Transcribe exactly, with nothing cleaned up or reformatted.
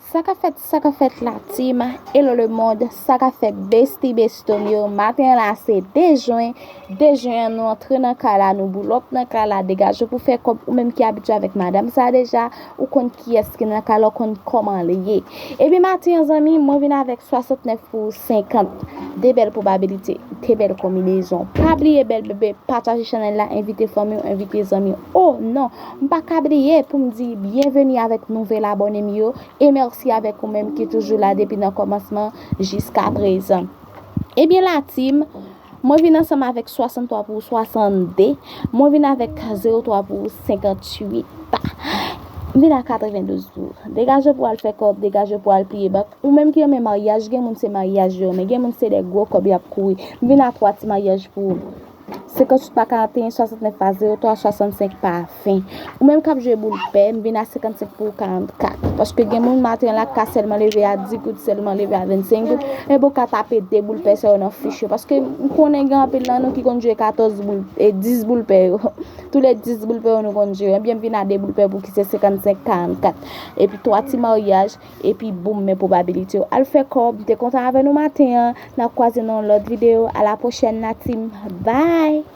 Sa k ap fèt, sa k ap fèt la team, hello le monde, sa k ap fèt bestie bestie m yo, maten an la se de jen, de jen an nou antre nan kay la, nou boulòp nan kay la, degaje w pou fè kòb ou menm ki abitye avèk madanm sa deja, ou konn kiyès ki nan kay la, ou konn kòman li ye. Epi maten an zanmi, mwen vin avèk swasantnèf pou senkant, de bèl pwobabilite, de bèl konbinezon. Pa bliye bèl bebe, pataje chanèl la, envite fanmi w, envite zanmi w. Oh non, m pa ka bliye pou m di byenveni avèk nouvèl abòne m yo, e mèsi avèk ou menm ki toujou la depi nan kòmansman jiska prezan. Ebyen la team, mwen vin ansanm avèk swasanntwa pou swasannde, mwen vin avèk zewo twa pou senkanntuit. M vin a katrevendouz pou. Degaje pou al fè kòb, degaje pou al pliye bank. Ou menm ki renmen maryaj, gen moun se maryaj yo renmen, gen moun se de gwo kòb y ap kouri. M vin a twa ti maryaj pou ou. Senkanntuit pa karanteyen, swasantnèf pa zewo twa, swasannsenk pa ven. Ou menm k ap jwe boul pè, m vin a senkannsenk pou karannkat. Paske gen moun maten an la ka sèlman leve a dis goud, sèlman leve a vennsenk goud. Men bon, ka tape de boul pè sa yo nan fich yo. Paske m konnen gen anpil nan nou ki konn jwe katòz boul, e dis boul pè yo. Tou le dis boul pè yo nou konn jwe. Ebyen, m vin a de boul pè pou ki se senkannsenk karannkat. Epi twa ti maryaj, epi boum, men pwobabilite yo. Al fè kòb, m te kontan avè nou maten an. N ap kwaze nan yon lòt videyo. A la pwochèn, la team. Bye!